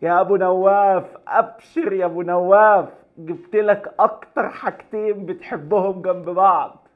يا ابو نواف، ابشر يا ابو نواف، جبت لك اكتر حاجتين بتحبهم جنب بعض.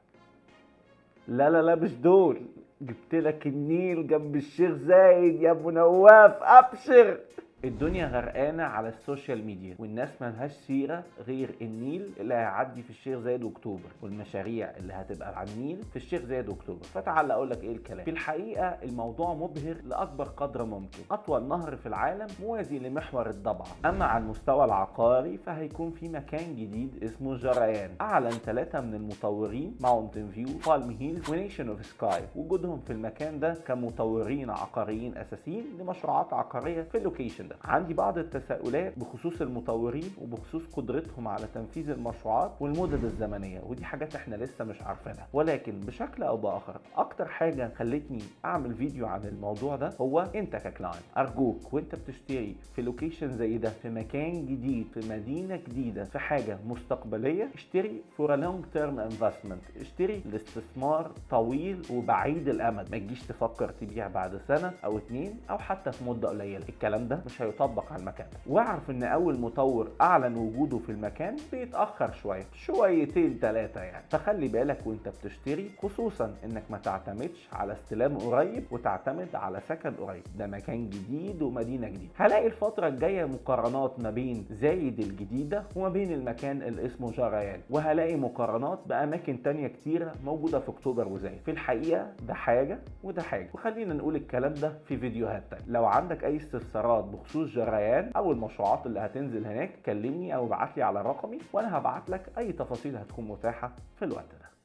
لا لا لا، مش دول، جبت لك النيل جنب الشيخ زايد يا ابو نواف، ابشر. الدنيا غرقانة على ال social media، والناس ملهاش سيره غير النيل اللي هيعدي في الشيخ زايد واكتوبر، والمشاريع اللي هتبقى على النيل في الشيخ زايد واكتوبر. فتعال اقول لك ايه الكلام. في الحقيقة الموضوع مبهر لاكبر قدر ممكن. اطول نهر في العالم موازي لمحور الضبعه. اما على المستوى العقاري فهيكون في مكان جديد اسمه جريان. اعلن 3 من المطورين، Mountain View، Palm Hills، و Nation of Sky، وجودهم في المكان ده كمطورين عقاريين اساسيين لمشروعات عقارية في ال location ده. عندي بعض التساؤلات بخصوص المطورين وبخصوص قدرتهم على تنفيذ المشروعات والمدد الزمنيه، ودي حاجات احنا لسه مش عارفينها. ولكن بشكل او باخر، اكتر حاجة خلتني اعمل فيديو عن الموضوع ده هو انت ك client، ارجوك وانت بتشتري في location زي ده، في مكان جديد، في مدينة جديده، في حاجة مستقبليه، اشتري for long term investment، اشتري لاستثمار طويل وبعيد الامد. ما تجيش تفكر تبيع بعد سنة او 2 او حتى في مده قليله. الكلام ده مش هيطبق على المكان ده. واعرف ان اول مطور اعلن وجوده في المكان بيتاخر شويه، شويتين 3 يعني. فخلي بالك وانت بتشتري، خصوصا انك ما تعتمدش على استلام قريب وتعتمد على سكن قريب. ده مكان جديد ومدينة جديده. هلاقي الفترة الجاية مقارنات ما بين زايد الجديدة وما بين المكان اللي اسمه جريان، وهلاقي مقارنات باماكن تانية كتيرة موجودة في اكتوبر وزايد. في الحقيقة ده حاجة وده حاجه، وخلينا نقول الكلام ده في فيديوهات تانية. لو عندك اي استفسارات بخصوص جريان او المشروعات اللي هتنزل هناك، كلمني او ابعت لي على رقمي، وانا هبعت لك اي تفاصيل هتكون متاحة في الوقت ده.